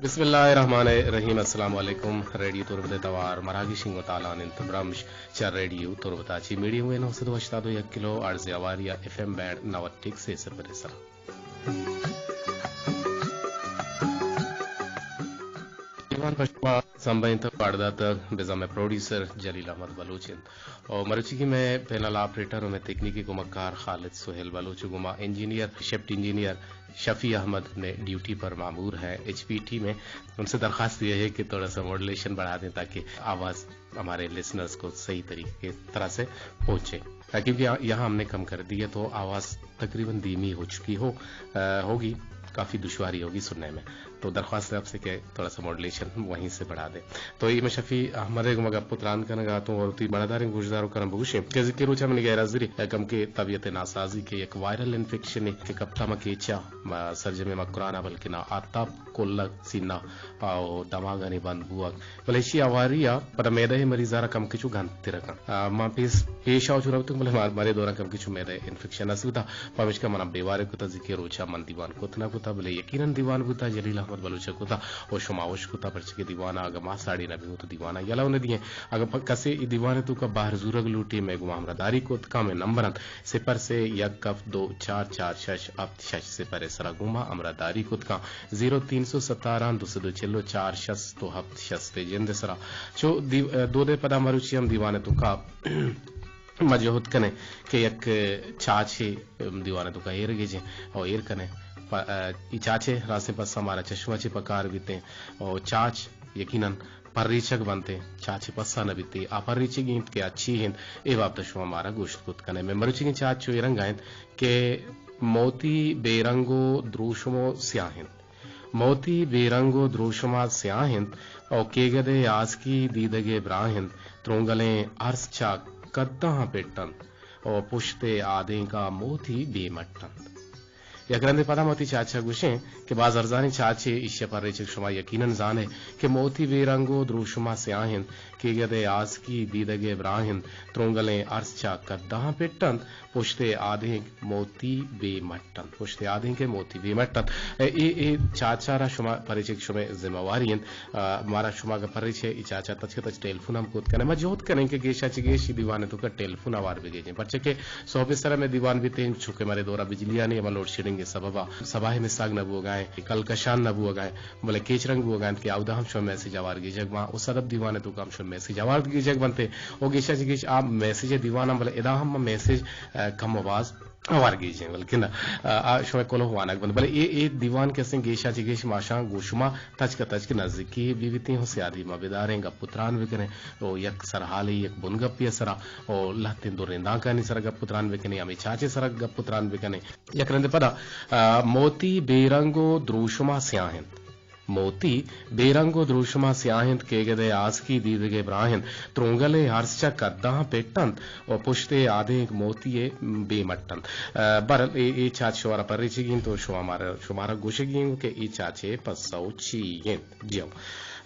بسم اللہ الرحمن الرحیم۔ السلام علیکم۔ ریڈیو تربت ءِ توار مراگش انگو تالان انت۔ برمش چہ ریڈیو تربت ءَ چہ میڈیم ویو نو سد و ہشتاد و یک کلو ہرٹز ءِ ہواری ءَ ایف ایم بینڈ نود ٹک سے سفر ءِ سرا۔ دیوان پہ شما سمبھینتگ، پاڑ داتگ، بزاں مئے پروڈیوسر جلیل احمد بلوچ انت۔ اور مروچی کہ مئے پینل آپریٹر اور مئے تکنیکی کمکار خالد سہیل بلوچ، گوما انجینئر، شفٹ انجینئر شفیع احمد نے ڈیوٹی پر مامور ہیں، ایچ پی ٹیم ہے۔ ان سے درخواست یہ ہے کہ تھوڑا سا ماڈولیشن بڑھا دیں تاکہ آواز ہمارے لسنرز کو صحیح طریقے کی طرح سے پہنچے۔ کیونکہ یہاں ہم نے کم کر دی ہے تو آواز تقریباً دھیمی ہو چکی ہو، آ، ہوگی، کافی دشواری ہوگی سننے میں۔ تو درخواست ہے آپ سے کہ تھوڑا سا ماڈولیشن وہیں سے بڑھا دیں۔ تو یہ میں شفیع احمد ءِ گوما گپ و تران کنگ ءَ اتوں اور تئی مڑاداریں گوشداروکاں بگوشیں کہ ذکر روچ ءَ منی گیر حاضری کم کہ طبیعت ناسازی کہ یک وائرل انفیکشنے کہ کپتا ما کیچا، ما سرجمیں مکران ءَ بلکنا آتاپ کلگ سینہ او دماغانی بند بوگ۔ بلے ایشی ہواری ءَ پدا معدہ ءِ مریض ءَ را کم کہ چو گنتر کنت۔ آ، ما پیس، پیش آؤ چو روتگ، بلے ما، مارے دوران کم کہ چو معدہ انفیکشن است بوتا۔ پمیشکا منا بیوارے کتا، ذکر روچا من دیوان کت نہ کتا، بلے یقیناً دیوان بوتا، جلیل احمد بلوچ کتا، او شما وش کتا، پرچہ کہ دیوان اگہ ما ساڑی نہ بیوں تو دیوان یلہ نہ دیئیں۔ اگہ پ-، کسے ای دیوان توکا بہر زورگ لوٹی، مئے گوما ہمراہ داری کت، کامے نمبر انت، صفر سے یک ہفت دو چار چار شش ہفت شش صفر ءِ سرا گوما ہمراہ داری کت کن۔ زیرو تین سو ستارہ دو سد و چل و چار شست و ہفت شست ءِ جند ءِ سرا۔ چو دیو-، دود ءِ پدا مروچی ہم دیوان ءِ توکا ما جہد کنیں کہ یک چاچے دیوان ءِ توکا ایر گیجیں او ایر کنیں۔ پ-، ای چاچے راستیں پسا مارا چشمہ چے پکار بیتیں او چاچ یقیناً پریچگ بنت، چاچے پسا نہ بیت، آ پریچگی انت کہ آ چی انت، اے بابت شما مارا گوشت کت کنیں۔ مئے مروچیگیں چاچ چو اے رنگا انت کہ موتی بے رنگ و دروشم و سیاہ انت۔ موتی بے رنگ و دروشما سیاہ انت، او کیگدے آسکی دیدگے براہ انت، ترونگلیں ارس چا کداں پٹ انت، او پشت آدینکا موتی بے مٹ انت۔ یک رندے پدا ما وتی چاچا گوشیں کہ باز ارزانیں چاچے، ایشی ءَ پریچگ شما یقیناً زانے کہ موتی بے رنگ و دروشما سیاہ انت، کیگدے آسکی دیدگے براہ انت، ترونگلیں ارس چا کداں پٹ انت، پشت آدینک موتی بے مٹ انت، پشت آدینک موتی بے مٹ انت۔ اے، اے، اے چاچا را شما پریچگ شمئے ذمہ واری انت۔ آ، مارا شما اگہ پریچے ای چاچا تچک تچ ٹیلیفون ہم کت کنئے۔ ما جہد کنیں کہ گیشا چہ گیش ای دیوان توکا ٹیلیفون ہوار بگیجیں۔ پرچہ کہ سہب سرا مئے دیوان بیتیں، چونکہ مارے دورا بجلیانی ہما لوڈ شیڈنگ سببا سباہ مساگ نہ بوگائیں، کلکشان نہ بوگائیں، بلے کیچ رنگ بوگائیں کہ اودا ہم شما میسج ہوار گیجگ باں، او سدب دیوان توکا ہم شما میسج ہوار گیجگ بنتے، او گیشا چہ گیش آ میسج دیوان ہم، بلے ادا ہم ما میسج، آ، کم و باز ہوار گیجیں، بلکن آ، آ شمئے کلوہ وانگ بنت۔ بلے اے، اے دیوان کہ استیں گیشا چہ گیش ماشاں گوں شما تچک ءَ تچک نزیکی بہ بیتیں و سیادی ما بداریں، گپ و تران بکنیں و یک سرحالے، یک بنگپے ءِ سرا و لہتیں دریں دانکانی سرا گپ و تران بکنیں، ہمے چاچے سرا گپ و تران بکنیں۔ یک رندے پدا، آ، موتی بے رنگ و دروشما سیاہ انت۔ موتی بے رنگ و دروشما سیاہ انت، کیگدے آسکی دیدگے براہ انت، ترونگلے ارس چہ کداں پٹ انت و پشتے آدینک موتی ءِ بے مٹ انت۔ آ، بہرحال، اے، اے چاچ شمارا پریچگی انت و شما مارا، شمارا گوشگی انت کہ اے چاچے پسو چی انت۔ جی ہو۔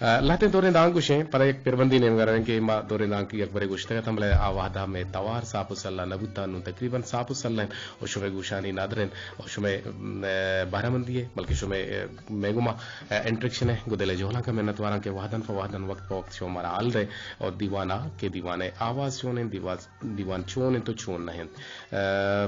آ، لہتیں دوریں دانک گوشیں، پدا یک پربندی نیمگا رویں کہ ما دوریں دانک یک برے گوشتگ اتاں، بلے آ وہدا مئے توار ساپ و سلا نہ بوتا، نوں تقریباً ساپ و سلا انت و شمئے گوشانی ندر انت و شمئے، م، بہرہ مندی ءِ، بلکہ شمئے، م، مئے گوما، ا، انٹریکشن ءِ گوں دل ءِ جہلانک ءَ منت واراں کہ وہداً فوہداً وقت پہ وقت شما مارا حال دئے اور دیوان ءَ کہ دیوان ءِ آواز چون انت، دیواز، دیوان چون انت و چون نہ انت۔ ا،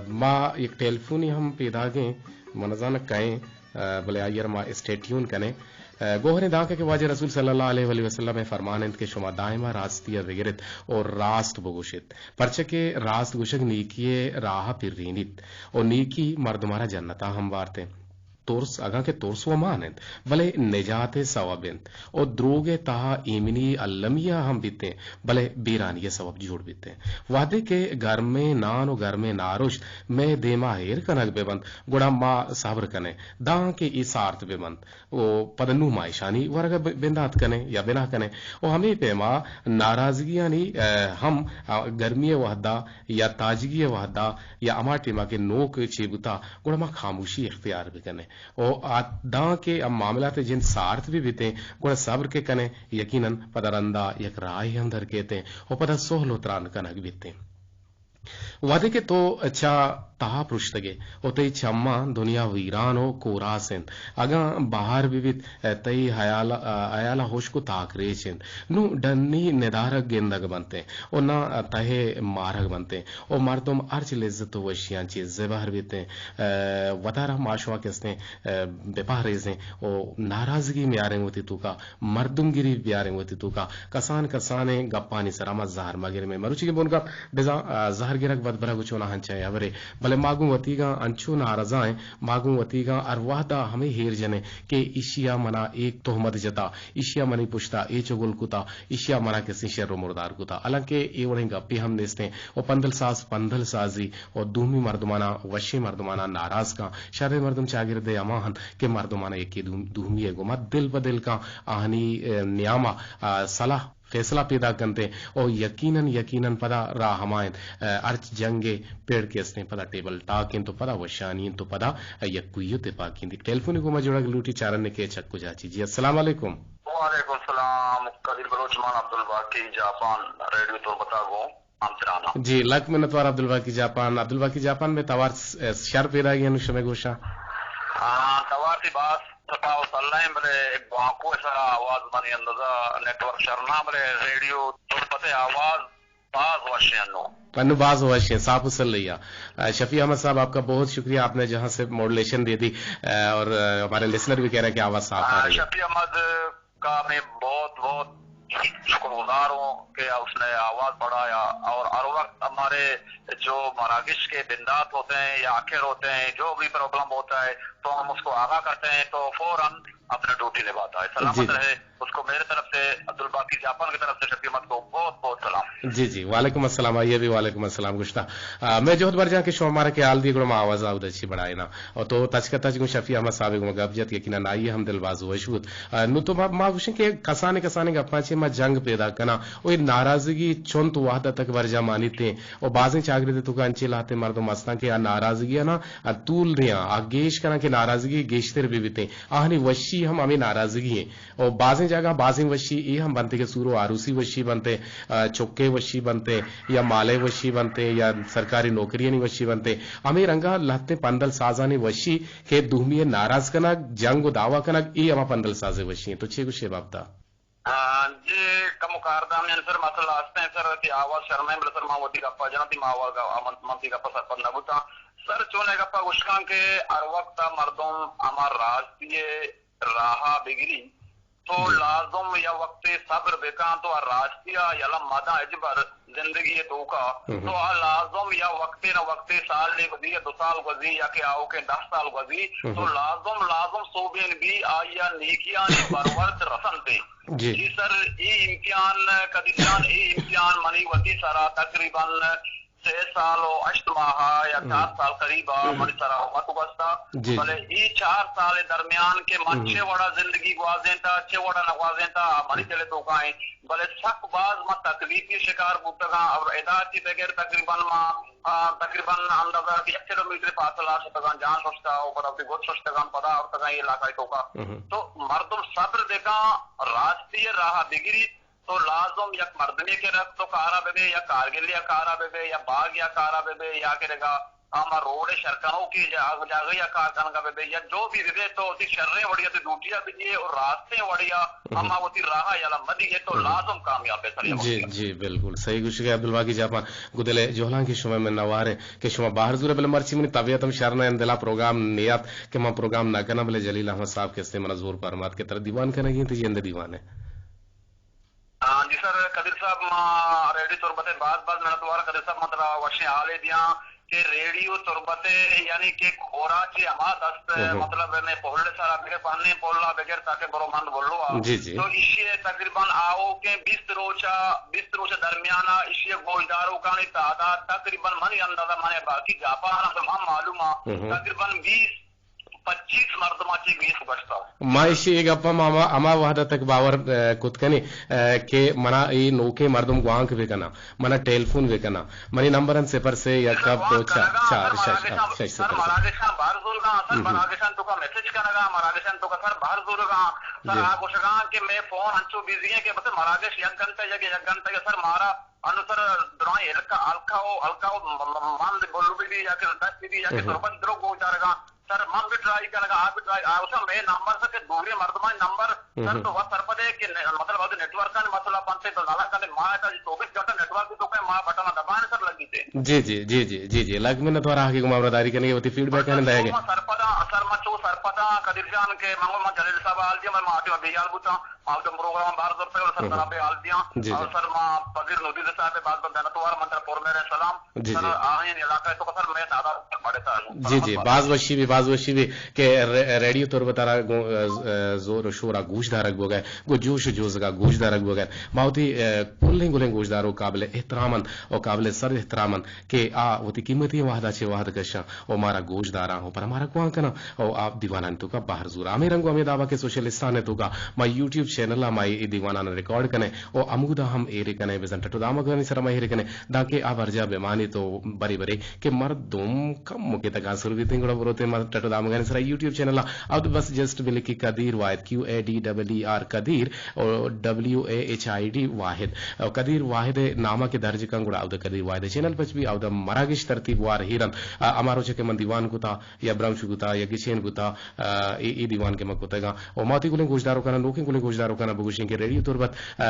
ما یک ٹیلیفونی ہم پیداگیں، من نزاناں کئے، ا، بلے آئی ءَ را ما اسٹے ٹیون کنیں۔ ا، گوہریں دانکہ کہ واجہ رسول صلی اللہ علیہ وآلہ وسلم ءِ فرمان انت کہ شما دائما راستی ءَ بگرت اور راست بگوشت، پرچہ کہ راست گوشگ نیکی ءِ راہ ءَ پرینیت و نیکی مردم ءَ را جنت ءَ ہم بارت انت۔ ترس، اگاں کہ ترس و مان انت، بلے نجات ءِ سوب انت و دروگ ءِ تہا ایمنی المی ءَ ہم بیت انت، بلے بیرانی ءِ سوب جوڑ بیت انت۔ وہدے کہ گرمیں نان و گرمیں نارشت مئے دیما ایر کنگ بہ بنت، گڑا ما صبر کنیں، دانکہ اے سارت بہ بنت و پدا نوں ما اشانی ورگ ءَ ب-، بندات کنیں یا بنا کنیں۔ و ہمے پیما ناراضگیانی، ا، ہم، ا، گرمی ءِ وہدا یا تاجگی ءِ وہدا یا ہما ٹیما کہ نوک چے بوتا، گڑا ما خاموشی اختیار بکنیں۔ و آ داں کہ ہم معاملات ءِ جند سارت بہ بیتیں، گڑا صبر کہ کنیں، یقیناً پدا رندا یک راہے ہم در کیتیں و پدا سہل و تران کنگ بیتیں۔ وھدے کہ تو چہ تہا پرشتگ ئے ءُ تئی چماں دنیا ویران ءُ کوراس اِنت، اگاں بہار بہ بیت، تئی ہیال، ہیال ءَ ہشک ءُ تاکریچ اِنت۔ نوں ڈنی ندارگ گندگ بنت اَنت ءُ ناں تہ ءَ مارگ بنت اَنت ءُ مردم ہرچ لذت ءُ وشیاں چہ زبہر بیت اَنت، وتارا ماشوا کہ است اَنت بپہریزیں ءُ ناراضگی میاریں وتی توکا، مردمگری بیاریں وتی توکا، کسان کسانیں گپانی سرا ما زہر مگریں۔ مئے مروچیگیں بنگپ بزاں، آ، زہر گرگ بدبرگ ءُ چوناہا انچیں ہبرے، بلے ما گوں وتیگاں انچو ناراضا ایں، ما گوں وتیگاں ہر وہدا ہمے ہیر جنیں کہ ایشیا منا اے تہمت جتا، ایشیا منی پشتا اے چگل کتا، ایشیا منا کسیں شر ءُ مردار کتا، حالانکہ اے وڑیں گپے ہم نیستیں۔ ءُ پندل ساز پندل سازی ءُ دومی مردمانا، وشیں مردمانا ناراض کن۔ شریں مردم چاگرد ءَ ہما انت کہ مردمانا یکے دوم-، دومی ءِ گوما دل پہ دل کن، آہانی، اے، نیاما، آ، صلاح فیصلہ پیدا کنت ءُ یقیناً، یقیناً پدا راہ ہما انت۔ اے، ہرچ جنگ ءِ پڑ کہ استیں پدا ٹیبل ٹاک انت ءُ پدا وشانی انت ءُ پدا یکوئی ءُ تپاکی انت۔ ٹیلیفون ءِ گوما جوڑگ لوٹی، چارنے کہ چک کجا چی۔ جی، السلام علیکم۔ وعلیکم السلام، قدیر بلوچ، من عبدالباقی جاپان ریڈیو تربتا گوں۔ ہم ترانا۔ جی، لک منتوار عبدالباقی جاپان۔ عبدالباقی جاپان، مئے توار س-، شر پیداگی انو شمئے گوشاں۔ ہاں، توار تی باز سپا و سلہ ہیں، بلے گوانکو سرا آواز منی اندازہ نیٹ ورک شر نہ، بلے ریڈیو تربت آواز باز وشیں انو۔ انو باز وشیں، صاف و سلہ یا۔ آ، شفیع احمد صاحب، آپ کا بہت شکریہ، آپ نے جہاں سے ماڈولیشن دے دی، آ، اور، آ، ہمارے لسنر بھی کہہ رہے ہیں کہ آواز صاف آ ہاں، رہی ہے۔ شفیع احمد کا میں بہت، بہت شکر گزار ہوں کہ اس نے آواز بڑھایا اور ہر وقت ہمارے جو مراگش کے بندات ہوتے ہیں یا آخر ہوتے ہیں، جو بھی پروگرام ہوتا ہے، تو ہم اس کو آگاہ کرتے ہیں، تو فوراً اپنا ڈیوٹی نبھاتا ہے۔ سلامت جی، جی۔ رہے، اس کو میرے طرف سے، عبدالباقی جاپان کی طرف سے شفیع احمد کو بہت، بہت سلام۔ جی، جی، وعلیکم السلام۔ آئیے بھی وعلیکم السلام گوشتا۔ آ، میں جہد برجاں کہ شما مارا کہ حال دی گڑا ما آواز آود اچھی بڑھائے نا۔ اور تو تچک تچ گوں شفیع احمد صاحب گوں گپ جت، یقیناً آئی ہم دل باز وش بوت۔ آ، نو تو ما، ما گوشیں کہ کسانے کسانے گپاں چہ ما جنگ پیدا کناں۔ او اے ناراضگی چنت وہد تک برجا مانیت ایں۔ او بازیں چاگرد توکا انچیں لہتیں مردم ہستاں کہ آ ناراضگی نا آ طول دیاں، آ گیش کناں کہ ناراضگی گیشتر بہ بیت ایں۔ آہانی وشی ہم ہمے ناراضگی ایں۔ او بازیں جاگہ بازیں وشی اے ہم بنت کہ سور و آروسی وشی بنت ایں، آ، چکے وشی بنت ایں یا مالے وشی بنت ایں یا سرکاری نوکریانی وشی بنت ایں۔ ہمے رنگا لہتیں پندل سازانی وشی کہ دومی ء ناراض کنگ، جنگ و دعوا کنگ، اے ہما پندل سازے وشی انت۔ تو چے گوشے بابتا؟ آ، جی، کم و کاردامی انت سر، مسئلہ ہستیں سر، کہ آواز شرمیں، بلے سر، من وتی گپا جناں، تی ما آواز گا-، من، من تی گپا سرپد نہ بوتاں۔ سر، چون اے گپا گوشکاں کہ ہر وقت مردم ہما راستی راہا بگری، تو جی۔ لازم یا وقتے صبر بکن، تو آ راستی ء یلہ مدن ہچبر زندگی ء توکا، ہم۔ تو آ لازم یا وقتے نہ وقتے، سالے گوزی یا دو سال گوزی یا کہ آؤکیں دہ سال گوزی، ہم۔ تو لازم، لازم سوبین بی آئی ء نیکیانی برورد رسنت۔ جی۔ جی سر، اے امتحان، قدیر جان، اے امتحان منی وتی سرا تقریباً سے سال و ہشت ماہ یا ہم۔ چار سال قریب آ ہم۔ منی سرا وت گوستا۔ جی، بلے جی۔ اے چار سال درمیان کہ من ہم۔ چے وڑا زندگی گوازینتا، چے وڑا نہ گوازینتا، آ منی جی۔ دل توکا ایں۔ بلے سک باز من تکلیفی شکار بوتگاں اور ادا چی بغیر تقریباً ما، آ، تقریباً اندازہ کہ یک کلومیٹر فاصلہ شتگاں، جان ششتا و پدا وتی گد ششتگاں، پدا آورتگاں اے علاقہ توکا۔ ہم۔ تو مردم صبر بکاں، راستی راہ بگریت، تو لازم یک مردمے کہ رکھ تو کارا ببے یا کارگلے ء کارا ببے یا باگے ء کارا ببے یا کہ دگہ ہما روڈ ء شر کنوکیں جاگہ، جاگہے ء کار کنگا ببے یا جو بھی ببے، تو وتی شریں وڑیا تو ڈیوٹی ء بجیے اور راستیں وڑیا ہم۔ ہما وتی راہ ء یلہ مدیے تو ہم۔ لازم کامیاب بے سر۔ جی، جی، بالکل صحیح گوشگ ء عبدالباقی جاپان۔ گدل ء جہلانکی شما من نوار کہ شما باہر زور، بلے مرچی منی طبیعت ہم شر نہ انت، دلا پروگرام نیات کہ من پروگرام نہ کناں، بلے جلیل احمد صاحب کسے منا زور پرمات کہ ترا دیوان کنگی انت، جند دیوان ہے۔ ہاں جی سر، قدیر صاحب، ما ریڈیو تربت ء باز باز منت وار۔ قدیر صاحب، ما ترا وشیں حالے دیاں کہ ریڈیو تربت ء یعنی کہ کھورا چہ ہما دست، ہم۔ مطلب، میں پہل سرا بگر، پہنے پہلا بگر تاکہ برو مند بلو آ۔ جی، جی۔ تو ایشی ء تقریباً آؤکیں بیست روچا، بیست روچ درمیانا ایشی ء گوشداروکانی تعداد تقریباً منی اندازہ، من باقی جاپان ہم معلوم آ، ہم۔ تقریباً بیست پچیس مردماں چہ بیست گوشتگ۔ ما ایشی ء گپ ء ما ہما، ہما وہد ء تک باور، ء، کت کنیں، ء، کہ منا اے نوکیں مردم گوانک بہ کناں، منا ٹیلیفون بہ کناں۔ منی نمبر انت صفر سے یک ہفت دو چار چار شش ہفت شش سر صفر۔ مراگشاں بہر زورگاں، سر ہم، ہم۔ مراگشاں توکا میسج کنگا، مراگشاں توکا سر بہر زورگاں، سر جی۔ آ گوشگاں کہ مئے فون انچو بزی ہیں کہ بس مراگش یک گھنٹہ یا کہ یک گھنٹہ یا سر مارا انو سر، درائیں ہلکا، ہلکا و، ہلکا و م-، م-، مند بولو بی بی یا کہ دست بی بی یا کہ تربت درو گوش دارگا۔ سر، من بھی ٹرائی کنگا، آپ بھی ٹرائی، آ، اسا مئے نمبر سر کہ دوری مردمانی نمبر سر تو وقت سرپدے کہ نے-، مطلب اگر نیٹ ورک کا مسئلہ بنتے تو نالا کنے ما تا چوبیس گھنٹہ نیٹ ورک تو کہ ما بٹن دبانے سر لگی تے۔ جی، جی، جی، جی، جی، جی۔ لگ منت وار آ کہ گما داری کنے وتی فیڈ بیک آنے دے گے۔ سرپدا، سر ما چو سرپدا قدیر جان کے منگو ما جلیل صاحب حال دیا، ما آتی بے حال بوتا۔ ما وتی پروگرام بار زرتگ، سر ترا بے حال دیاں۔ جی، اور جی۔ سر ما پذیر نودی صاحب باز باز منت وار، من ترا پر مہر سلام۔ جی، سر، جی۔ آئین علاقہ تو سر میں تعداد بڑے تھا۔ جی، جی، باز وشی بی، باز وشی بی کہ ر-، ریڈیو تربت را گوں، ا، ز-، ا، زور و شورا گوش دارگ بوگئے، گوں جوش و جوزگا گوش دارگ بوگئے۔ ما وتی، ا، پلیں گلیں گوشدارو قابل احترام انت و قابل سر احترام انت کہ آ وتی قیمتی وہدا چہ وہد کشاں و مارا گوش داراں و پر مارا گوان کناں۔ او آ دیوانانی توکا بہر زور۔ ہمے رنگ و ہمے دابا کہ سوشلستان توکا ما یوٹیوب چینل ء ما اے دیوانان ریکارڈ کنیں او ہمودا ہم ایرے کنیں، بزن ٹٹو دامگانی سرا ما ایرے کنیں، دانکہ آ برجا بمانی تو برے برے کہ مردم کم مکے تکا سر بیتیں، گڑا بروتیں ما ٹٹو دامگانی سرا یوٹیوب چینل ء۔ اب بس جسٹ بلکی قدیر واحد، کیو اے ڈی ڈبل ای آر قدیر، او ڈبلیو اے ایچ آئی ڈی واحد۔ او قدیر واحد نامہ کہ درج کن گڑا اودا قدیر واحد چینل پچ بی، اودا مراگش ترتیب وار ہیرن۔ آ، ہما روچ کہ من دیوان کتا، یا برمش بوتا یا گچین بوتا، آ، اے، اے دیوان کہ ما کتگاں۔ و ما وتی گلیں گوشداروکانا، نوکیں گلیں گوشداروکانا بگوشیں کہ ریڈیو تربت، آ،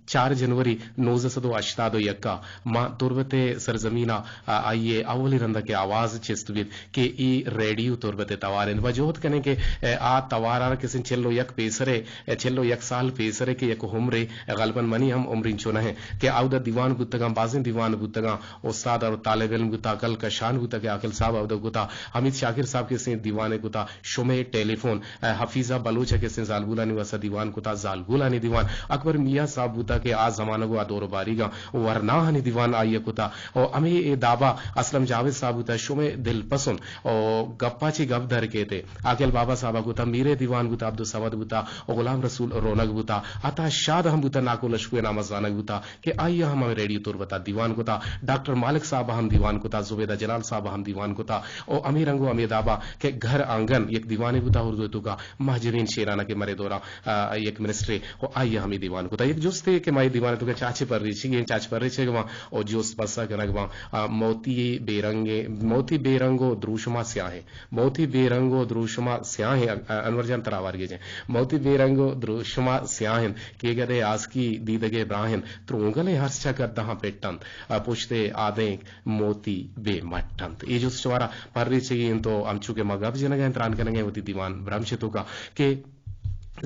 چار جنوری نوزدہ سد و ہشتاد و یک ء ما تربت ء سرزمین ء، آ، آئی ء اولی رندا کہ آواز چست بیت کہ اے ریڈیو تربت ء توار انت۔ ما جہد کنیں کہ، آ، آ توار ء کسیں چل و یک پیسرے، چل و یک سال پیسرے کہ یک عمرے، غالباً منی ہم عمر انچو نہ انت کہ اودا دیوان بوتگاں، بازیں دیوان بوتگاں، استاد اور طالب علم بوتا، عقل کشان بوتا کہ عاقل صاحب اودا کتا، حمید شاکر صاحب کسیں دیوانے کتا، شمے ٹیلی فون، ء، حفیظہ بلوچ ء کسیں زالبولانی واسطہ دیوان کتا، زالبولانی دیوان، اکبر میاں صاحب بوتا کہ آ زمانگ و آ دور و باریگاں ورناہانی دیوان آئی ء کتا، او ہمے اے دابا اسلم جاوید صاحب بوتا، شمے دل پسند، او گپا چی گپ در کیتے، عاقل بابا صاحب ء کتا، میرے دیوان بوتا، عبدالصمد بوتا، او غلام رسول رونق بوتا، عطا شاد ہم بوتا، ناکو لشکو ء نام ء زانگ بوتا، کہ آئی ء ہم ہمے ریڈیو تربت ء دیوان کتا، ڈاکٹر مالک صاحب ء ہم دیوان کتا، زبیدہ جلال صاحب ء ہم دیوان کتا، او ہمے رنگ و ہمے دابا کہ گھر آنگن یک دیوانے بوتا اردو ء توکا مہجبین شیرانہ کہ مرے دورا، آ، یک منسٹرے و آئی ء ہمے دیوان کتا۔ یک جستے کہ ما اے دیوان ء توکا چاچ پریچگی ایں، چاچ پریچگ باں او جست پسہ کنگ باں، آ، موتی بے رنگ، موتی بے رنگ و دروشما سیاہیں۔ موتی بے رنگ و دروشما سیاہیں، ا-، انور جان ترا وارگیجیں۔ موتی بے رنگ و دروشما سیاہیں، کیگدے آسکی دیدگے براہیں، ترونگلے ہرچ چہ گدہاں پٹ انت، ا، پشت آدینک موتی بے مٹ انت۔ اے جست شمارا پر ریچگی انت و ہمچو کہ ما گپ جنگا ایں تران کنگا ایں وتی دیوان برمش توکا کہ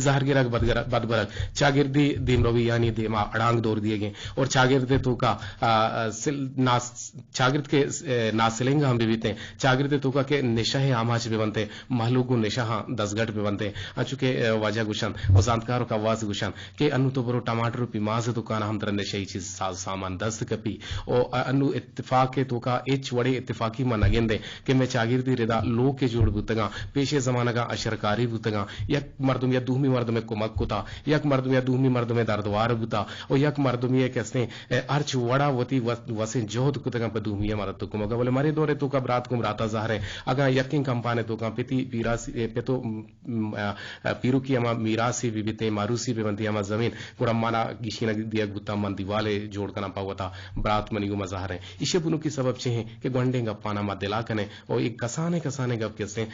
زہرگرگ بدگر-، بدبرگ چاگردی دیمرویانی دیما اڑانگ دور دیگیں اور چاگرد توکا، آ، آ، سل-، ناس-، چاگرد کہ، اے، ناسلنگ ہم بہ بیتیں، چاگرد ء توکا کہ نشہ ء آماچ بہ بنتیں، مہلوک گوں نشہ آں دزگٹ بہ بنتیں، انچو کہ، اے، واجہ گوشنت و زانتکار و کواس گوشنت کہ انو تو برو ٹماٹر و پیماز ء دکان ء ہم ترا نشہ ئی چیز ساز سامان دست کپی۔ و انو اتفاق ء توکا ہچ وڑیں اتفاقی ما نہ گندیں کہ مئے چاگردی ردا لوک ء جوڑ بوتگاں، پیش ء زمانگاں اشرکاری بوتگاں، یک مردم یا دومی مردم ء کمک کتا، یک مردم یا دومی مردم ء دردوار بوتا و یک مردمی ء کہ استیں ء ہرچ وڑا وتی وس-، وسیں جہد کتگاں پہ دومی ء مدد و کمک ء، بلے مرے دور ء توکا برات گوں براتا زہر ء، اگاں یکیں کمپان ء توکاں پتی پیراسی، ء پت و، م، ء، ء پیروکی ہما میراثے بہ بیتیں، ماروثی بہ بنتی ہما زمین، گڑا منا گیشینگ دیگ بوتا، من دیوالے جوڑ کناں پہ وتا، برات منی گوما زہر ء۔ ایشی ء بنکی سبب چے ہیں کہ گونڈیں گپانا ما دلا کنیں، و اے کسانیں کسانیں گپ کہ استیں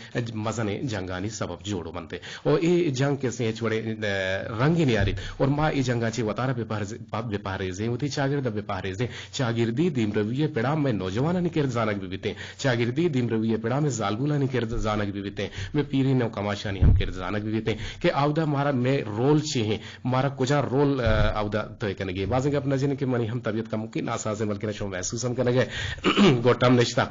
مزنیں جنگانی سبب جوڑ بنت۔ و اے جنگ کہ استیں ہچ وڑیں، ا، رنگے نیاریت۔ اور ما اے جنگا چہ وتارا بہ پہرز-، بہ پہریزیں، وتی چاگرد بہ پہریزیں۔ چاگردی دیمروی پڑا مئے نوجوانانی کرد زانگ بہ بیتیں۔ چاگردی دیمروی پڑا مئے زالبولانی کرد زانگ بہ بیتیں۔ مئے پیرین و کماشانی ہم کرد زانگ بہ بیتیں کہ آودا مارا مئے رول چی ہیں، مارا کجا رول، ا، آودا طے کنگی۔ بازیں گپ نہ جنیں کہ منی ہم طبیعت کمکے ناساز ہیں، بلکہ شما محسوس ہم کنگے۔ گوٹم نشتا۔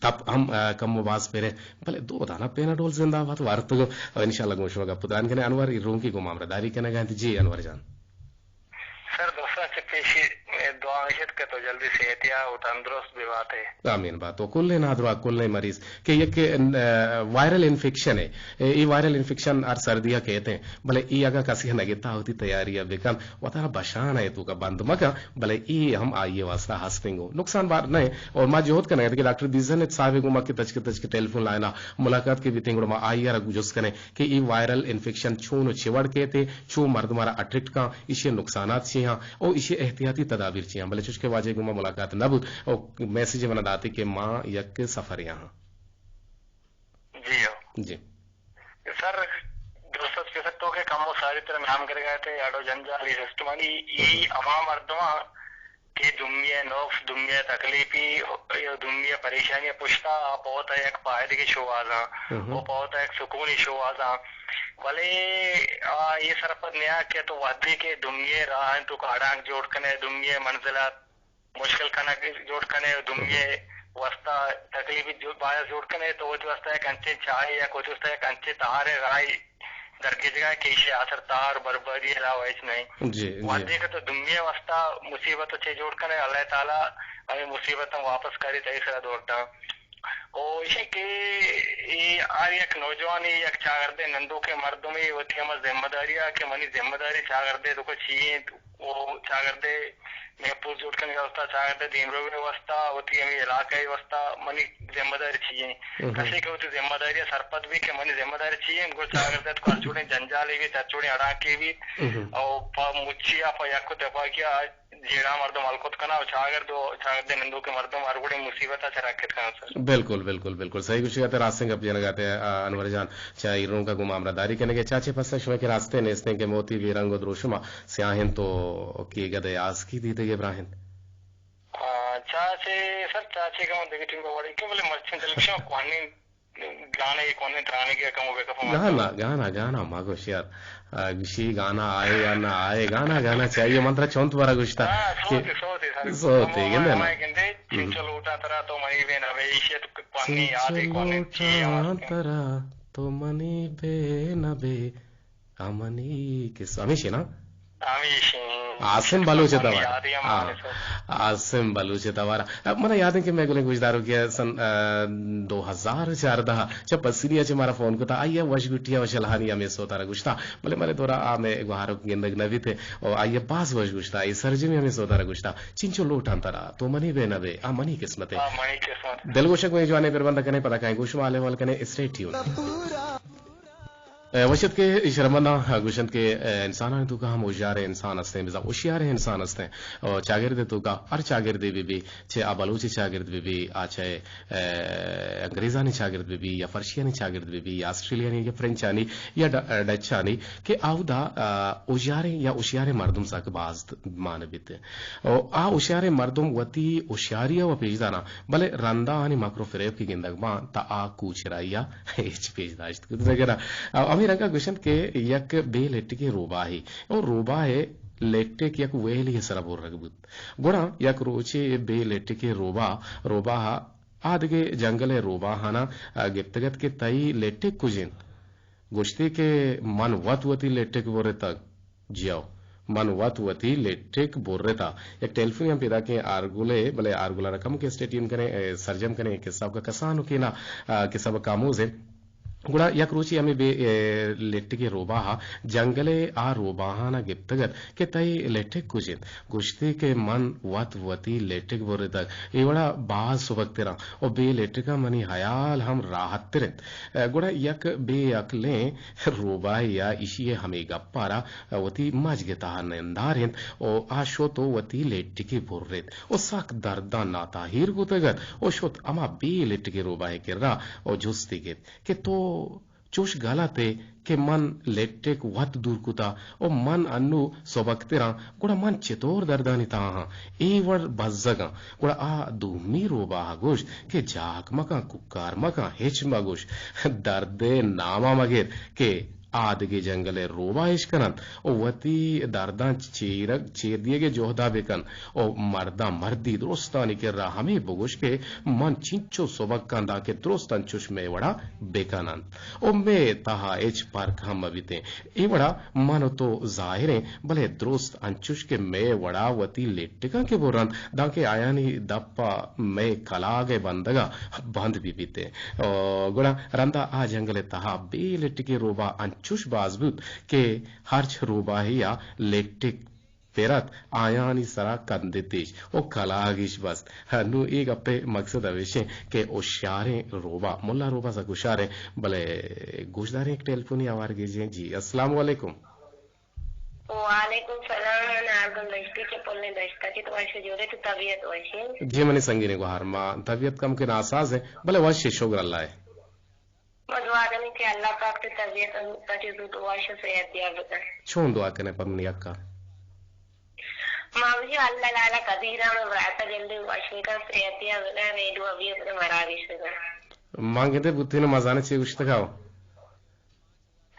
تپ ہم، ا، کم و باز پرے، بلے دو دانا پیناڈول زندہ باد وارتگو۔ انشاءاللہ گوں شما گپ تران کنے۔ انور ای رونکی گوں ما ہمراہ داری کنگا انت۔ جی انور جان۔ سر دوستاں چہ پیشی دعا کہ تو جلدی صحتیاب و تندرست بباتے۔ آمین بات۔ و کلیں نادراہ، کلیں مریض کہ یک، ا، وائرل انفیکشن ہے۔ اے، اے وائرل انفیکشن ہر سردیا کئیت، بلے اے اگاں کسے نہ گتا وتی تیاری بکن، وتارا بشان ءِ توکا بند مکن، بلے اے ہم آئی ءِ واستہ ہستیں گوں نقصان بار نہ۔ اور ما جہد کنگ ءَ کہ ڈاکٹر بیزن صاحب ءِ گوما کہ تچک تچک ٹیلیفون لائن ءَ ملاقات کہ بیتیں، گڑا ما آئی ءَ را جست کنیں کہ اے وائرل انفیکشن چون و چے وڑ کئیت، چو مردم ءَ را اٹریکٹ کن، ایشی ءِ نقصانات چی آں، او ایشی ءِ احتیاطی تدابیر چی آں۔ بلے چوش کہ واجہ ءِ گوما ملاقات نہ بوت، او میسج منا داتے کہ ما یک سفرے آں۔ جی ہو۔ جی۔ سر، درست است کہ سر تو کہ کم و ساری تر نام گرگ ءَ تے اڑ و جنجالی سسٹمانی ای ہما مردماں کہ دنیا نوف، دنیا تکلیفی، دنیا پریشانی پشتا آ پوت یک پائدگی شوازاں، او پوت یک سکونی شوازاں۔ بلے آ یہ سرپد نیا کہ تو وحدی کہ دنیا راہ تو کاڑانک جوڑ کنے، دنیا منزلات مشکل کنگ جوڑ کنے و دومی ء واسطہ تکلیفی جو-، باعث جوڑ کنے تو وتی واسطہ یک انچیں چاہے یا وتی واسطہ یک انچیں تہارے راہی درگیجگا کہ ایشی آسر تہار بربادی علاوہ ہچ نہیں۔ جی، جی۔ وہدے کہ تو دومی ء واسطہ مصیبت چے جوڑ کنے، اللہ تعالی ہمیں مصیبت ہم واپس کاری تئی سرا دور داں۔ او ایشی کہ اے ہر یک نوجوانے، یک چاگردے نندوکیں مردمے وتی ہما ذمہ داری ء کہ منی ذمہ داری چاگردے تو چی انت، او چاگردے محفوظ جوڑ کنگ ء واسطہ، چاگردے دیمروی ء واسطہ، وتی ہمے علاقہ ء واسطہ منی ذمہ داری چی انت؟ کسے کہ وتی ذمہ داری ء سرپد بی کہ منی ذمہ داری چی انت، گڑا چاگردے تو ہر جوڑیں جنجالے بی، ہر جوڑیں اڑانکے بی، او پہ مچی ء پہ یک تپاکی ء جیڑہ مردم ہلکت کناں و چاگرد و چاگردے نندوکیں مردم ہر وڑیں مصیبت ء چہ رکت کناں سر۔ بالکل، بالکل، بالکل۔ صحیح گوشگ ء ات، راستیں گپ جنگ ء ات، آ، انور جان، چہ ایرونک ء گوں ما ہمراہداری کنگ ء چاچے پسہ شمئے کہ راستیں نیستیں کہ موتی بے رنگ و دروشم ء سیاہ انت و کیگد ء آسکی دیدگ ء براہ انت۔ آ، چاچے سر، چاچے کہ من دگہ ٹیم ء وڑی کہ بلے مرچیں دلکشاں کوہنیں گانے، کونے ترانگے کمو بے کفو گانا، گانا، گانا ما گوش یار۔ آ، گوشی گانا آئے یا نہ آئے، گانا، گانا چاہیے۔ من ترا چونت بارا گوشتا ہاں، کہ سوتے، سوتے، سر۔ سوتے، کمو گندے نا؟ ہمائے گندے، چنچو لوٹاں ترا تو منی بے نہ بے، ایشی تو کونے یادے، کونے چی آواز لوٹاں ترا تو منی بے نہ بے، آ منی کس-، ہمیشی نا؟ ہمیشی۔ عاصم بلوچ ء توار۔ یادی ہم ہاں۔ آنے سر۔ عاصم بلوچ ء توار۔ اب منا یاد ہے کہ میں گلیں گوشداروں کے سن، آ، دو ہزار چاردہ چہ پسنی ء چہ مارا فون کتا، آئی ء وش گٹی ء وش الہانی ہمیں سوتارا گوشتا، بلے مارے دورا آ میں گوہارو گندگ نہ بیتے، او آئی ء باز وش گوشتا، اے سرجمی ہمیں سوتارا گوشتا، چنچو لوٹاں ترا، تو منی بے نہ بے، آ منی قسمت ہے۔ آ منی قسمت۔ دل گوشک میں جوانے پر بند کنے، پدا کائیں گوش مالے وال کنے، اسٹے ٹیون۔ اے، وش ات کہ ایشرا منا گوشنت کہ، اے، انسانانی توکا ہم ہوشیاریں انسان ہستیں، بزاں ہوشیاریں انسان ہستیں۔ او، چاگرد توکا ہر چاگردے بہ بی، چہ آ بلوچی چاگرد بہ بی، آ چہ، اے، انگریزانی چاگرد بہ بی، یا فرشیانی چاگرد بہ بی، یا آسٹریلیانی، یا فرنچانی، یا ڈ-، ڈچانی، کہ آودا، آ، ہوشیاریں یا ہوشیاریں مردم سک باز مان بیت۔ او آ ہوشیاریں مردم وتی ہوشیاری ء و پیش داراں، بلے رندا آنی مکر و فریب کہ گندگ باں، تا آ کوچرائی ء ہچ پیش داشت کت نہ کناں۔ او ہمے رنگا گوشنت کہ یک بے لٹکیں روباہے، او روباہ ء لٹک یک ویلی ء سرا برگ بوت۔ گڑا یک روچے اے بے لٹکیں روباہ، روباہ ء آ دگہ جنگل ء روباہاناں گپتگ ات کہ تئی لٹک کج انت؟ گوشتی کہ من وت وتی لٹک برتگ۔ جیو، من وت وتی لٹک برتا۔ یک ٹیلیفونی ہم پیداکیں آرگلے، بلے آرگل ء را کمکے اسٹے ٹیون کنیں، اے، سرجم کنیں، قصہ کا کسانکیں نا، آ، قصہ کا آموز انت۔ گڑا یک روچے ہمے بے، اے، لٹکے روباہ ء جنگلے آ روباہانا گپتگ ات کہ تئی لٹک کج انت؟ گوشتی کہ من وت وتی لٹک برتگ۔ اے وڑا باز سبکتراں و بے لٹکاں منی حیال ہم راحت تر انت۔ گڑا یک بے عقلیں روباہے ء ایشی ء ہمے گپ ء را وتی مجگ ء تہا نندارینت و آ شت و وتی لٹکے برت و سک درداں ناتاہیر کتگ ات و شت ہما بے لٹکیں روباہ ء کرا و جستی گپت کہ تو چوش گلت ئے کہ من لٹک وت دور کتا و من انو سبکتراں، گڑا من چطور دردانی تہا آں؟ اے وڑ بزگاں۔ گڑا آ دومی روباہ ء گوشت کہ جاک مکن، کوکار مکن، ہچ مگوش، درد ء نام ء مگر کہ آ دگہ جنگل ءِ روباہ اش کن انت ءُ وتی درداں چیرگ، چیر دیگ ءِ جہد ءَ بہ کن ءُ مرداں مردی درستانی کرا ہمے بگوش کہ من چنچو سبک آں دانکہ درست انچوش مئے وڑا بہ کن انت ءُ مئے تہا ہچ پرک ہم مہ بیتیں۔ اے وڑا من ءُ تو ظاہر ایں، بلے درست انچوش کہ مئے وڑا وتی لٹکاں کہ برنت، دانکہ آیانی دپ ءَ مئے کلاگ ءِ بندگ ءَ بند بہ بیتیں۔ ءُ گڑا رندا آ جنگل ءِ تہا بے لٹکیں روباہ انچوش باز بوت کہ ہرچ روباہے ءَ لٹک پر ات، آیانی سرا کندتش ءُ کلاگش بست۔ نوں اے گپ ءِ مقصد ہمیش انت کہ ہوشیاریں روباہ، ملا روباہ سک ہوشیار انت، بلے گوشداریں یک ٹیلیفونی ہوار گیجیں۔ جی، السلام علیکم۔ وعلیکم سلام، من نارگل دشتی چہ پلیں دشتا چہ۔ تو وش جوڑے، تو طبیعت وش انت؟ جی منی سنگینیں گوہار، ما طبیعت کمکے ناساز انت، بلے وش انت، شگر اللہ ءِ۔ ما دعا کنیں کہ اللہ پاک تئی طبیعت ءَ زوت چہ زوت وش ءُ صحت یاب بکن۔ چون دعا کنئے پہ منی حقا؟ ما بجی اللہ لالا قدیر ءَ مئے برات ءَ جلدی وش بکن، صحت یاب بکن، ریڈو ابی اپنے مراگش بکن۔ ما گندے بوتین، ما زانے چے گوشتگا؟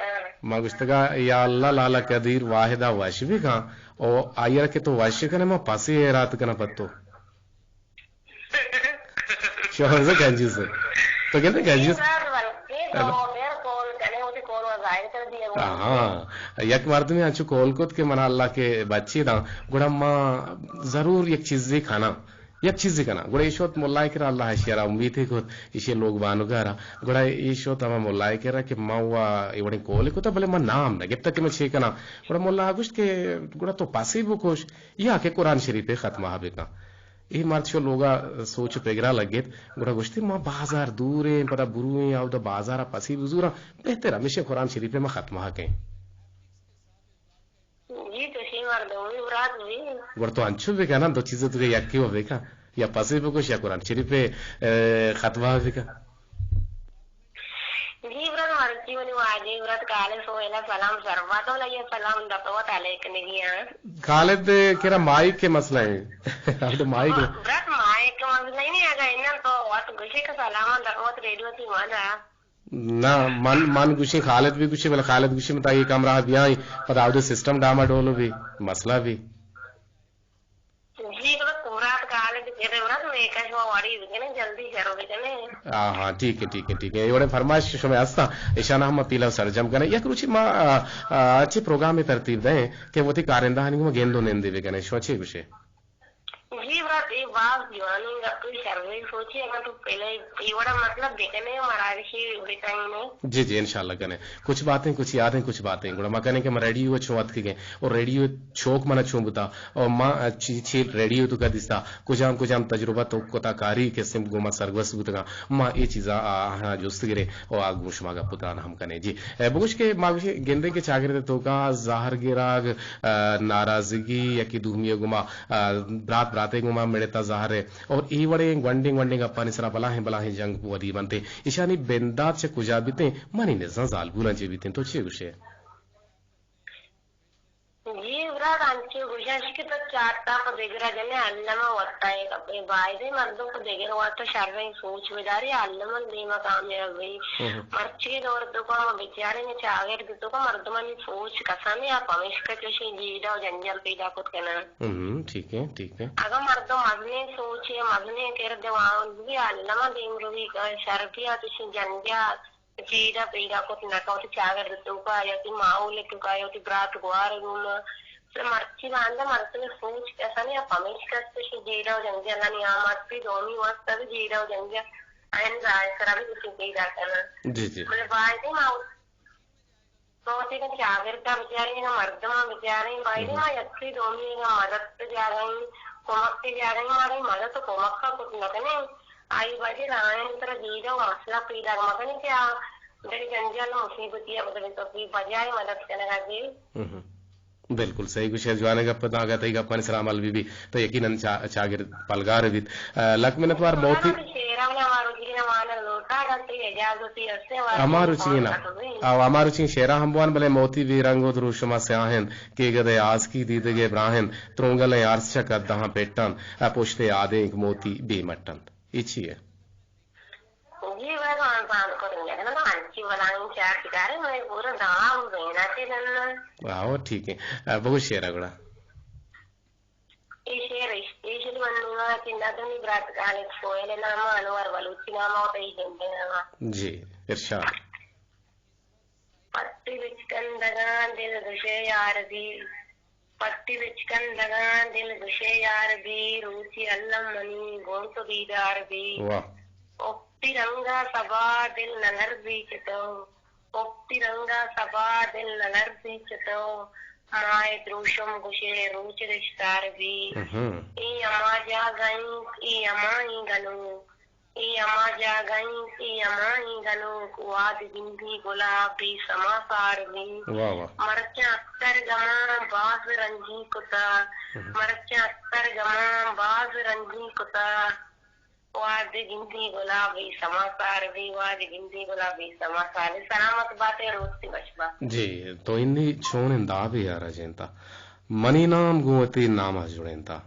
ہاں۔ ما گوشتگا یا اللہ لالا قدیر واحد ءَ وش بکن، او آئی ءَ کہ تو وش کنے، ما پسی حیرات کناں پہ تو۔ شوہر سے کنجوس ہے۔ تو کہتے ہیں کنجوس۔ ہاں، یک مردمے انچو کول کت کہ منا اللہ کہ بچے داں، گڑا ما ضرور یک چیزے کناں، یک چیزے کناں۔ گڑا ایش وت ملائے کرا، اللہ اشی را امیتے کت، ایشی لوگ بانگا را۔ گڑا ایش وت ہما ملائے کرا کہ ما وا اے وڑیں کولے کتا، بلے ما نام نہ گپتا کہ ما چے کناں۔ گڑا ملا گوشت کہ گڑا تو پسے بکش یا کہ قرآن شریف ختمہ بکن۔ اے مرد شو لوگا سوچ و پگرا لگت، گڑا گوشتی، ما بازار دوریں، پدا برویں، اودا بازارا پسی بزوراں، بہتر ہمیشہ قرآن شریف ما ختمہ کیں۔ جی، تو شی مردمی برات بھی۔ گڑا تو انچو بکن نا، دو چیزیں تو یکی و بکن، یا پسی بکش یا قرآن شریف، اے، ختمہ بکن۔ جی برات، مرچی منی واجہ برات کالد سہیلا سلام سر بات، ولا یہ سلام دپوت علیک نگی ہاں۔ کالد کرا مائک کے مسئلہ ہے۔ اب تو مائک ہے۔ برات مائک کے مسئلہ ہی نہیں آگا، انہاں تو وقت گوشے کا سلام دپوت ریڈیو تھی مانا۔ نہ، من، من گوشی خالد بھی گوشی، بلے خالد گوشی متا یہ کمرہ بیائی، پدا آودے سسٹم ڈاما ڈولو بھی، مسئلہ بھی۔ جی، بلے پورا کال بکنے، بلے میکا شما وڑی بکنے، جلدی شروع بکنے۔ ہاں، ہاں، ٹھیک ہے، ٹھیک ہے، ٹھیک ہے۔ یہ وڑے فرمائش شما ہستا، اشانا ہم پیلا سرجم کنے۔ یک روچی ما، آ، آ، چی پروگرام ترتیب دیں کہ وتی کارندہانی گوما گند و نندے بکنے، شما چی گوشے؟ جی، برات، اے باز جوانیں گپے، شریں سوچے، اگاں تو پہلے اے وڑا مطلب بکنے، مراگشی بکنے۔ جی، جی، انشاءاللہ کنے۔ کچھ باتیں، کچھ یادیں، کچھ باتیں۔ گڑا ما کنیں کہ ما ریڈیو چون اتکگیں اور ریڈیو چوک منا چون بوتا اور ما چی، چی ریڈیو تو کا دیستا، کجام، کجام تجربہ تو کتا کاری کہ سم گوما سرگوست بوتگا۔ ما اے چیزا آ، آہاں جست گریں اور آ گوں شما گپ و تران ہم کنیں۔ جی، اے، بگوش کہ ما گوشیں گندیں کہ چاگرد توکا زہر گراگ، آ، ناراضگی، یکی دومی گوما، آ، برات براتے گوما مڑتا زہر ہے۔ اور اے وڑیں گونڈیں گونڈیں گپانی سرا بلاہیں بلاہیں جنگ ودی بنتے۔ ایشانی بندات چہ کجا بیتیں؟ منی نزاں زالبولاں چہ بیتیں۔ تو چے گوشے؟ جی برات، انچو گوشش کہ تو چار تا پہ دگرا جنے، الما وتا اے کپے۔ بایدے مردم پہ دگر واسطہ شریں سوچ بداری، الما دیما کامیاب بی۔ ہم۔ مرچی دور تو کا ما بچاریں چاگرد تو کا مردمانی سوچ کسانی، آپ ہمیشکا چوشیں جیڑہ و جنجال پیدا کت کنن۔ ہم، ٹھیک ہے، ٹھیک ہے۔ اگاں مردم مزنیں سوچے، مزنیں کرد واہند بی، الما دیم روی کا شر بی، آ چوشیں جنجال جیڑہ پیدا کت نہ کن، وتی چاگرد توکا یا وتی ماحول توکا یا وتی برات گوار گوما۔ بلے مرچی باندا مردم سوچ کسانی، آپ ہمیشکا چوشیں جیڑہ و جنجالانی آماد بی، دومی واسطہ بی جیڑہ و جنجال آیانی راہ سرا بی چوشیں پیدا کنن۔ جی، جی۔ بلے بایدے ما تو وتی چاگرد ء بچاریں، مردماں بچاریں، بایدے ما یکے دومی ء مدد ء جاگہ ایں، کمک ء جاگہ ایں، ما آئی مدد ء کمک ء کت نہ کنیں، آئی وجہ ء آیانی سرا جیڑہ و مسئلہ پیداک مہ کنیں کہ آ دگہ جنجال و مصیبتی ء بدل کپی، بجائے مدد کنگ ء گے۔ ہم۔ بالکل صحیح گوشے، جوانیں گپ، تاں اگاں تئی گپانی سرا عمل بہ بیت، تو یقیناً چا-، چاگرد پلگار بیت۔ آ، لک منت وار موتی۔ شعرا ہما روچی نا وانگ لوٹا، اگاں تئی اجازتی ہستے، وار ہما روچی نا۔ او، ہما روچی شعرا ہم بوان، بلے موتی بے رنگ و دروشما سیاہ انت، کہ گدے آسکی دیدگے براہ انت، ترونگلیں ارس چہ قدہاں پٹ انت، ء پشتے آدینک موتی بے مٹ انت۔ اے چی ہے؟ جی، بس بانک کو دنیا نا انچی بلائیں چار شکارے میں پورا داؤ دینا تے دن۔ واہ، ٹھیک ہے۔ آ، بگو شعر ءَ گڑا۔ اے شعر اسپیشل مننگ ءَ کہ ندنی برات خالد سہیل ءِ نام ءَ، انور بلوچی نام ءَ، تئی جند ءِ نام ءَ۔ جی، ارشاد۔ پٹی بچکندگاں دل گشے یار بی، پٹی بچکندگاں دل گشے یار بی، روچی الم منی گوں تو دیدار بی۔ واہ۔ اپتی رنگا سبا دل نہ لرزی چتو، اپتی رنگا سبا دل نہ لرزی چتو، ماہ دروشم گشے روچ رشتار بی۔ مہم۔ اے ہما جاگہ انت، اے ہمائی گنوک، اے ہما جاگہ انت، اے ہمائی گنوک، واد گندی گلاب بے سما سار بی۔ واہ واہ۔ مرچاں اکثر گماں باز رنجی کتا، مہم۔ مرچاں اکثر گماں باز رنجی کتا، واد گندی گلاب بے سما سار بی، واد گندی گلاب بے سما سار بی۔ سلامت باتے، روچ تئی وش بات۔ جی، تو انی چونیں دابے ءَ رجینتا۔ منی نام گوں وتی نام ءَ جڑینتا۔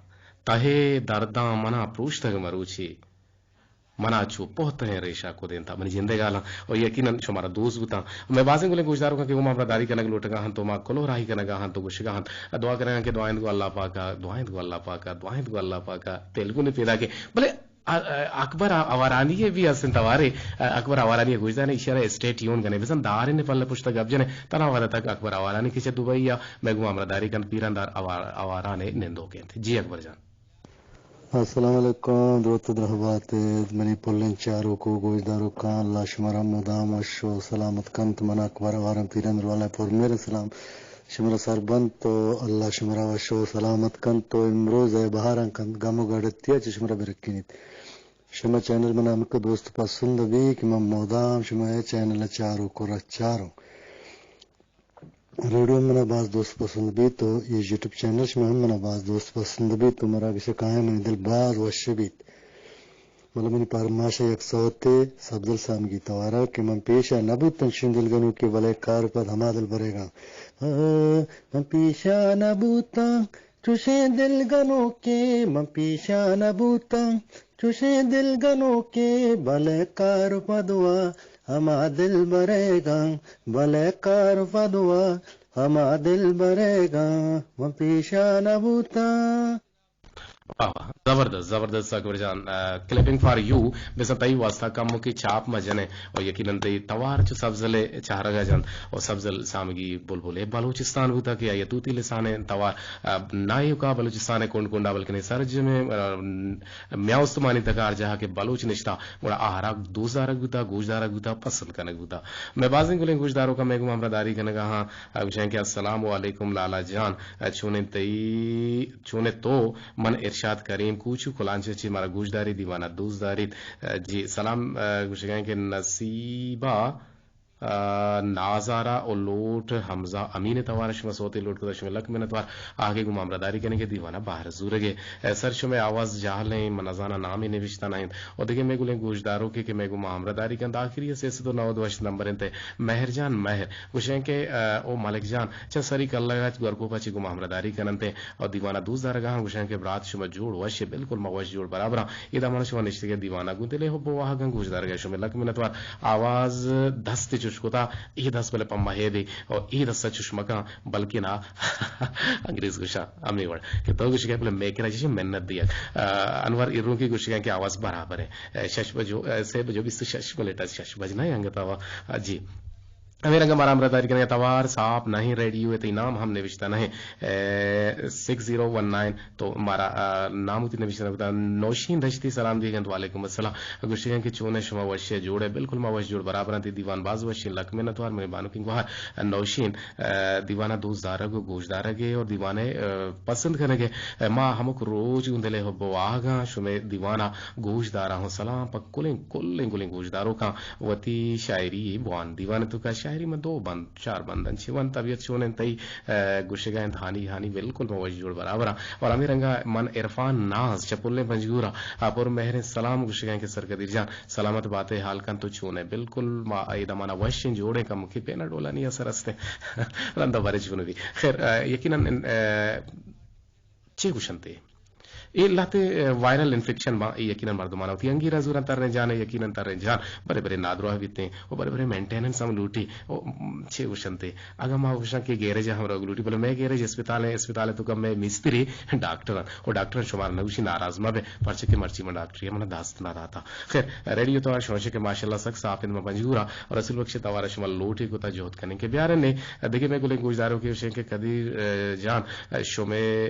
تہے درداں منا پروشتگ مروچی، منا چو پہتہیں ریشا کدینتا۔ منی جندے گالاں و یقیناً شمارا دوست بوتاں۔ مئے بازیں گلیں گوشداروکاں کہ گوں ما ہمراہ داری کنگ لوٹگا ہنت و ما کلوہ راہی کنگا ہنت و گوشگا ہنت، دعا کنگا کہ دعا انت گوں اللہ پاکا، دعا انت گوں اللہ پاکا، دعا انت گوں اللہ پاکا، تلگونے پیدا کے۔ بلے ا-، ا-، اکبر آ-، آوارانی ءَ بھی است انت توارے، ا-، اکبر آوارانی ءَ گوش داریں، ایشی ءَ را اسٹے ٹیون کنیں۔ بزاں داریں پلہ پشت ءَ گپ جنیں، تنا وھد ءَ تک اکبر آوارانی کہ چہ دبئی ءَ مئے گوں ہمراہ داری کنت، پیران دار آوار-، آواران ءِ نندوک انت۔ جی اکبر جان۔ السلام علیکم، دروت درہبات منی پلیں چاروک و گوشداروکاں، اللہ شمارا مدام وش و سلامت کنت۔ من اکبر آواران پیران دروالا پر مہر سلام۔ شمارا سر بنت و اللہ شمارا وش و سلامت کنت و امروز ءِ بہاراں کنت، گم و گڑتی ءَ چہ شمارا برکینیت۔ شما چینل من ہمکہ دوست پسند بی کہ من مدام شما اے چینل چارو کرا چارو۔ ریڈیو منا باز دوست پسند بیت و اے یوٹیوب چینل شما ہم منا باز دوست پسند بیت و مرا گشے کایاں منی دل باز وش بیت۔ مطلب منی پرماش ءِ یک سوتے سبزل سامگی توارا کہ من پیشا نہ بوتاں چوشیں دلگنوکے بلے کار پد ہما دل بریگاں۔ آ، من پیشا نہ بوتاں چوشیں دلگنوکے، من پیشا نہ بوتاں چوشیں دلگنوکے، بلے کار پد وا ہما دل بریگاں، بلے کار پد وا ہما دل بریگاں، من پیشا نہ بوتاں۔ واہ واہ، زبردست، زبردست اکبر جان، آ، کلیپنگ فار یو، بزاں تئی واسطہ کموکے چاپ ما جنیں و یقیناً تئی توار چو سبزل ءِ چہرگ ءَ جنت و سبزل سامگی بلبل ءِ بلوچستان بوتا کہ آئی ءَ توتی لسان ءِ توار، آ، نہ ایوکا بلوچستان ءِ کنڈ کنڈا بلکن سرجمیں، آ، میاں استمانی تک ہر جاہ کہ بلوچ نشتا گڑا آہرا دوست دارگ بوتا، گوش دارگ بوتا، پسند کنگ بوتا۔ مئے بازیں گلیں گوشداروکاں مئے گوں ہمراہ داری کنگا ہاں، آ، گوشاں کہ السلام علیکم لالا جان، آ، چونیں تئی، چونیں تو من ارشاد کریم کوچو کلانچ ءَ چہ مارا گوش داریت، دیوان ءَ دوست داریت۔ جی سلام، گوشگاں کہ نصیبہ، نازارہ و لوٹ حمزہ امین ءِ توار ءَ شما سوتے لوٹ کتگ، شمئے لک منتوار۔ آ کہ گوں ما ہمراہ داری کنگ ءَ دیوان ءَ بہر زورگ ءَ۔ سر شمئے آواز جہل ایں، من نزاناں نامے نوشتہ نہ انت۔ و دگہ مئے گلیں گوشداروکے کہ مئے گوں ما ہمراہ داری کنت، آخری ءَ سئے سد و نود و ہشت نمبر انت۔ مہر جان مہر گوشیں کہ، او ملک جان، چہ سری کلگ ءَ گورکوپ ءَ چہ گوں ما ہمراہ داری کن انت۔ او دیوان ءَ دوست دارگ ءَ ہم گوشاں کہ برات شما جوڑ وش ئے، بالکل ما وش جوڑ برابر آں۔ اے دمان ءَ شما نشتگ ئے دیوان ءَ گوں دل ءِ حب ءُ واہگاں گوش دارگ ءَ شمئے لک منتوار۔ آواز دست چش کتا، اے دست بلے پہ مہیب ئے، او اے دست ءَ چش مکاں، بلکن آ انگریز گوشاں ہمے وڑ کہ تو گوشگ ئے بلے مئے کرا چش منت دیگ۔ آ، انور ایرونکی گوشگ ءَ کہ آواز برابر ئے۔ آ، شش بجو، آ، سئے بجو بیست ءُ شش منٹ ءَ، شش بج نہ انگت آوا۔ آ، جی۔ ہمے رنگ ءَ مارا ہمراہ داری کنگ ءَ توار صاف نہ ایں، ریڈیو ءَ تئی نام ہم نوشتہ نہ ایں، اے، سکس زیرو ون نائن، تو مارا، آ، نام وتی نوشتہ نہ کتا۔ نوشین دشتی سلام دیگ انت، وعلیکم السلام۔ گوشگ انت کہ چون ئے شما، وش ئے جوڑ ئے؟ بالکل ما وش جوڑ برابر آں، تئی دیوان باز وش ایں، لک منت وار۔ منی بانکیں گوہار نوشین، آ، دیوان ءَ دوست دارگ ءُ گوش دارگ ءَ اور دیوان ءَ، آ، پسند کنگ ءَ۔ آ، ما ہمک روچ گوں دل ءِ حب ءُ واہگاں شمئے دیوان ءَ گوش داراں ءُ سلام پہ کلیں کلیں گلیں گوش داروکاں۔ وتی شاعری بوان۔ دیوان ءِ توکا شاعری من دو بند، چار بند انچیں ونت۔ طبیعت چون انت تئی؟ آ، گوشگ ءَ انت ہانی ہانی، بالکل من وش جوڑ برابر آں۔ اور ہمے رنگا من عرفان ناز چہ پلیں پنجگور آں، آ، پر مہریں سلام گوشگ ءَ انت کہ سرکدیر جان سلامت بات ئے، حال کن تو چون ئے؟ بالکل ما اے دمان ءَ وش ایں، جوڑ ایں، کمکے پین ءَ ڈولانی اثر است ایں۔ رندا بارے چون بی؟ خیر، آ، یقیناً، آ، چے گوشنت اے؟ اے لہتے، اے، وائرل انفیکشن باں، اے یقیناً مردماں وتی انگیراں زوراں تریں جان، یقیناً تریں جان، برے برے نادراہ بیتیں و برے برے مینٹیننس ہم لوٹی و، م، چے گوشنتے، اگاں ما گوشاں کہ گیرج ہم روگ لوٹی، بلے مئے گیرج اسپتال ایں، اسپتال توکا مئے مستری ڈاکٹر ایں و ڈاکٹر شمار نہ گوشی ناراض مہ بے، پرچہ کہ مرچی من ڈاکٹری من دست نہ داتا۔ خیر، ریڈیو توار شونشے کہ ماشاءاللہ سک صاف انت، ما پنجگورا و رسول بخش توارا شما لوٹی کتا جہد کنیں کہ بیارنے۔ دگہ مئے گلیں گوشداروکے گوشیں کہ قدیر، اے، جان، اے، شمے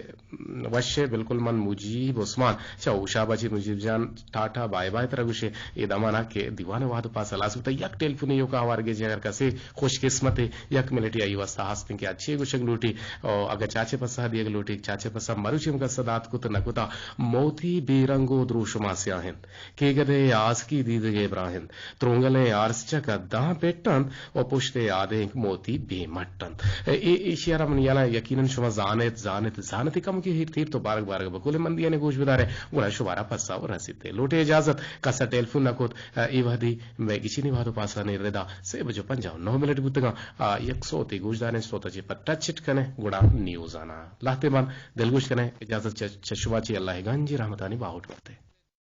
وشے، بالکل من مجیب عثمان چہ ہوشاب ءَ چہ مجیب جان ٹاٹا بائے بائے ترا گوشیں۔ اے دمانا کہ دیوان ءِ وہد پاس ہلاس بوتا، یک ٹیلیفونے ایوکا ہوار گیجیں، اگر کسے خوش قسمتے یک منٹے آئی واسطہ ہستیں کہ اچھے گوشگ لوٹی، او اگہ چاچے پسہ دیگ لوٹی، چاچے پسہ مروچی ہم کسا دات کت نہ کتا، موتی بے رنگ و دروشما سیاہ انت، کیگدے آسکی دیدگے براہ انت۔ ترونگلیں آرس چک ءَ داں پٹ انت و پشت ءِ آدینک موتی بے مٹ انت۔ اے، اے، ایشی ءَ را من یلا یقیناً شما زانت، زانت، زانت، کم کہ ہیر تیر تو بارگ بارگ بکولے من دیانے گوش بدارے، گڑا شمارا پسا و رسیتے۔ لوٹے اجازت، کسا ٹیلیفون نہ کت، اے وہدی مئے گچینی وہد و پاسانی ردا سے بجو پنجاہ و نو منٹ بوتگاں۔ آ، یک سوتے گوش داریں، سوتا چی پر ٹچ اٹ کنے، گڑا نیوز آنا۔ لہتے من دلگوش کنے، اجازت چہ، چہ شما چی اللہ گنجی رحمتانی باہوٹ کرتے۔